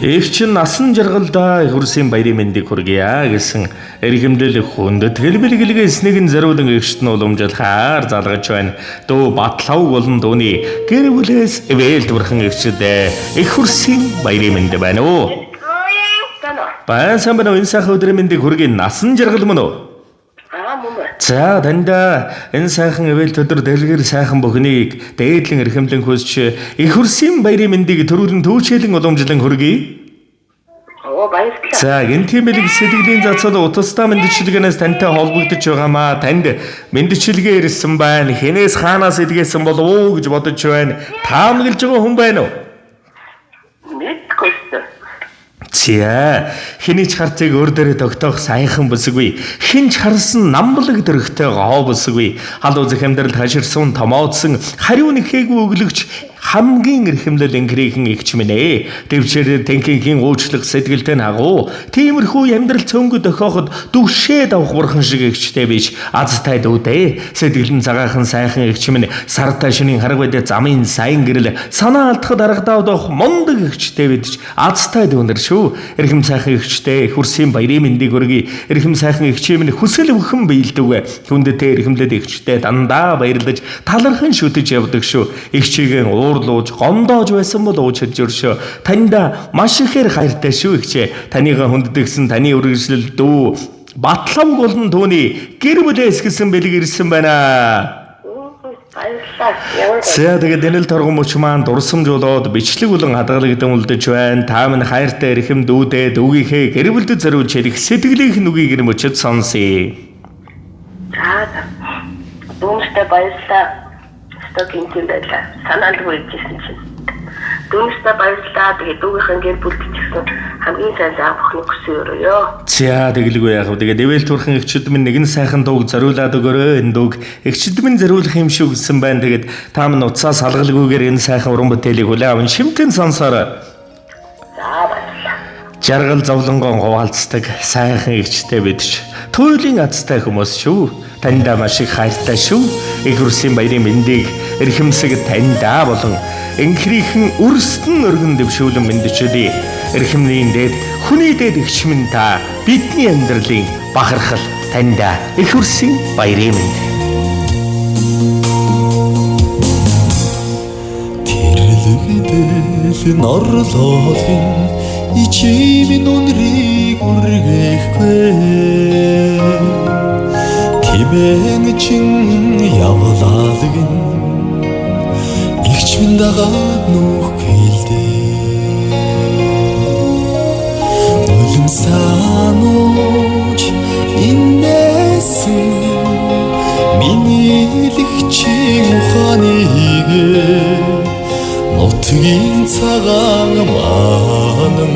Их чин насан жаргалдаа их үрсийн баярын мэндийг хүргье гэсэн эрхэмлэл хүндэтгэл бэлгэлгээ эснийг нь зориулан эгчт нь уламжлахаар залгаж байна. Дүү Батлавг болон дүүний гэр бүлээс ивэлт бүрхэн эгчдээ их үрсийн баярын мэнд байна уу? Байн сайн байна уу? Энэ сайхан өдрийн мэндийг хүргэе. Насан жаргал мөн үү? Аа мөн үү. За таньда энэ сайхан ивэлт өдөр дэлгэр сайхан бүхнийг дээдлэн эрхэмлэн хүсч их үрсийн баярын мэндийг төрүүлэн төвчээлэн уламжлан хүргэе. Оо баярлалаа. За гэнтийн бэлэг сэтгэлийн зацал утастай мэндчилгээнээс тантай холбогдож байгаамаа. Танд мэндчилгээ ирсэн байна. Хинээс хаанаас илгээсэн болов уу гэж бодож байна. Таамаглаж байгаа хүн байна уу? Мэдгүй шүү. За хэний ч харцыг өөр дээрээ тогтоох саяхан бүсгүй. Хэн ч харсан намблаг дөрөгтэй гоо бүсгүй. Халуун зэх амьдралд хаширсан томоодсон хариу нэхээгүй өглөгч хамгийн эрхэмлэл инхрийнхэн эгч минь ээ. Тэвчээр тэнхинхийн уучлах сэтгэлтэй нь агуу. Тиймэрхүү амьдрал цөнгө дохиоход дүгшээ давх бурхан шиг эгчтэй биш. Азтай дүүдээ. Сэтгэл нь цагаахан сайхан эгч минь сартай шөнийн хараг байдал замын сайн гэрэл санаа алдахад аргадаа дох мундаг эгчтэй бидч азтай дүүнэр шүү. Эрхэм сайхан эгчтэй хөрсийн баярын мэндийг өргөе. Эрхэм сайхан эгчийн минь хүсэл бүхэн биелдэг. Хүндтэй эрхэмлэл эгчтэй дандаа баярлаж талархан шүтэж явдаг шүү. Эгчийн уурлууж гомдоож байсан бол уучлж өршөө. Таньда маш ихээр хайртай шүү эгчээ. Танийга хүнддэгсэн таны үргэлжлэл дүү Батлавг болон түүний гэр бүлээс гэсэн бэлэг ирсэн байна. Баярлалаа. Ямар За тэгээд энэ л торгон мөч маань дурсамж болоод бичлэг болон хадгалагдан үлдэж байна. Та минь хайртай эрхэм дүүдээ дүүгийнхээ гэр бүлд зориулж хэлэх сэтгэлийнх нүгийг мөчөд сонсъё. За за. Дүүнэртэй баярлалаа. Өстө гинтийн байлаа. Санаандгүй иржсэн чинь. Дүүнэртэй баярлалаа. Тэгээд дүүгийнхэн гэр бүлд ч гэсэн хамгийн сайн заа бүхний хүсэн өрөөё. За тэгэлгүй яах вэ? Тэгээд ивэл турхан эгчд минь нэгэн сайхан дууг зориулаад өгөөрэй. Энэ дууг эгчд минь зориулах юм шүү гэсэн байна. Тэгээд та минь утсаа салгалгүйгээр энэ сайхан уран бүтээлийг хүлээн аван шимтэн сонсоорой. За баярлалаа. Жаргал зовлонгоон хуваалцдаг сайхан эгчтэй бидч туйлын азтай хүмүүс шүү. Таньда маш их хайртай шүү. Их үрсийн баярын мэндийг эрхэмсэг таньда болон энхрийнхэн өрстөн өргөн дэвшүүлэн мэндчилье. Эрхэмний дээд хүний дээд эгч минь та бидний амьдралын бахархал таньда их үрсийн баярын мэнд. Тэрлэгдэл норлоолын ичимэн үнрийг үргэхгүй Тимэн чин явлаалагын Игч минь дагаад нүх гэлдээ Нулимсаанууч иннээсэн Миний лэгчийн ухааныг Нутгийн цагаан манан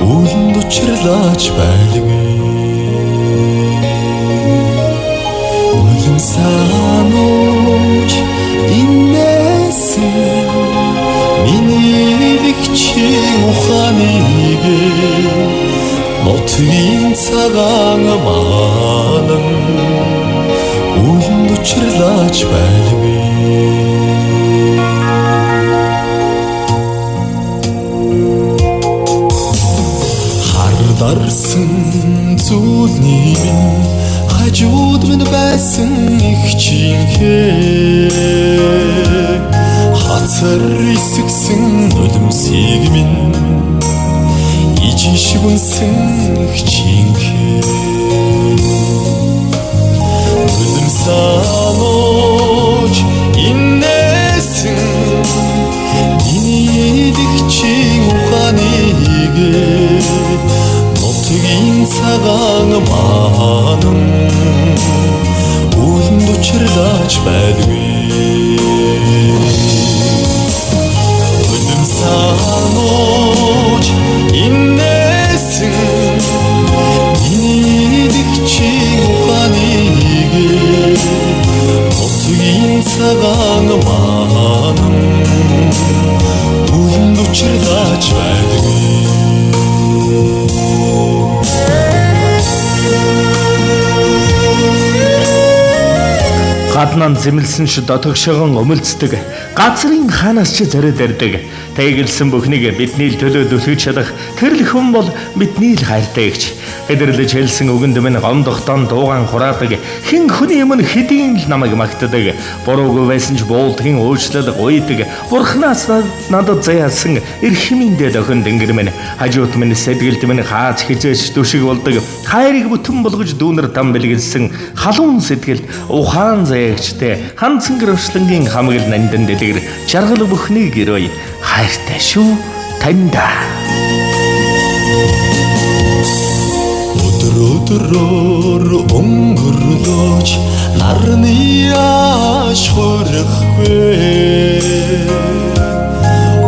Үлэнд учрлаач байлгүй Нулимсаанууч иннээсэн Миний лэгчийн ухааныг Нутгийн цагаан манан Үлэнд учрлаач байлгүй Хардарсан зүйлний минь хажууд минь байсан их чинхээ Хацар исгсэн нулимсыг минь ижин шиг үнсэн их чинхээ Нулимсаанууч иннээсэн Миний лэгчийн ухааныг Нутгийн цагаан манан Үлэнд учрлаач байлгүй Нулимсаанууч иннээсэн Миний лэгчийн ухааныг Нутгийн цагаан манан Үлэнд учрлаач байлгүй Гаднаа зэмлсэн ш дотогшоогон өмөлцдөг. Газрын хаанаас ч зориод ирдэг. Тэгэлсэн бүхнийг бидний л төлөө дүлгэж чадах тэр л хүн бол бидний л хайртай эгч. Хэдэрлэж хэлсэн үгэнд минь гомдохтон дуугаан хураадаг. Хэн хүний өмнө хэдийн л намайг магтдаг. Буруугүй байсан ч буулдгийн уучлал гуйдаг. Бурханаас надад заяасан эрхмийн дэд охин тэнгэр минь. Хажууд минь сэтгэлд минь хаач хизээч дүшиг болдог. Хайрыг бүтэн болгож дүүнер там бэлгэлсэн халуун сэтгэлд ухаан заяагчтай ханцан гэрвшлэнгийн хамаг л нандин дэлгэр жаргал бүхнийг өрөөе. Хайртай шүү таньда. Өдөр өдрөөр өнгөрлөөч нарны яаш хөрөхгүй.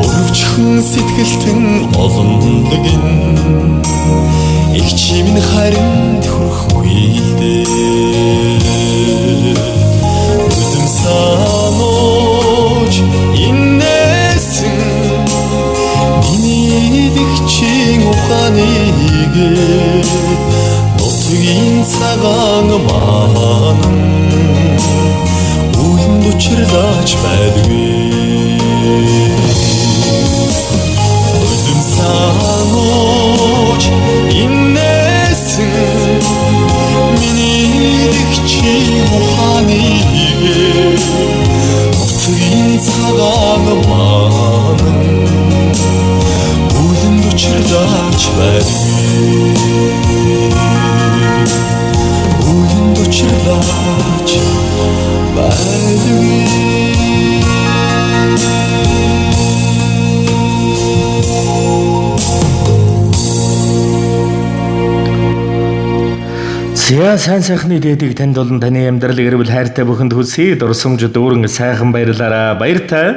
Өрөвчхөн сэтгэлтэн олондог ин их чимэн харинд хүрэхгүй л дээ. Үлэм санууч иннээсэн миний дэгчин ухааныг нутгийн цагаан маань үлэнд учирлаач байдгүй. Үлэм санууч иннээсэн миний дэгчин ухааныг нутгийн цагаан маань үлэнд учирлаач байдгүй. Үлэнд учирлаач байдгүй. За сайн сайхны дээдийг танд болон таны амьдрал гэр бүл хайртай бүхэнд хүсье. Дурсамж дүүрэн сайхан баярлаараа. Баяртай.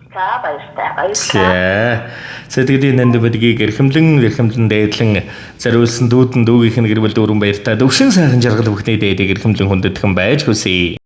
За баяртай. Баярлалаа. За сэтгэлийн нанд бидгийг эрхэмлэн эрхэмлэн дээдлэн зориулсан дүүдэн дүүгийнх нь гэр бүл дүүрэн баяртай. Төвшин сайхан жаргал бүхний дээдийг эрхэмлэн хүндэтгэн байж хүсье.